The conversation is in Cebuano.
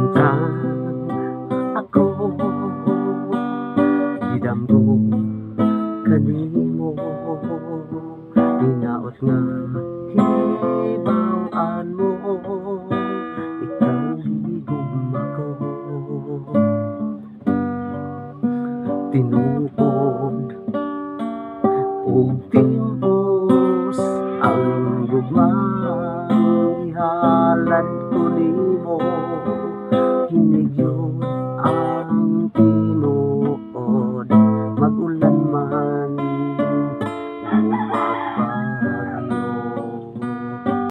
Samtang ako gidamgo kanimo, hinaot nga hibaw-an mo, ikaw gigugma ko. Tinuod ug timpos ang gugmang gihalad ko nimo, hinigyon.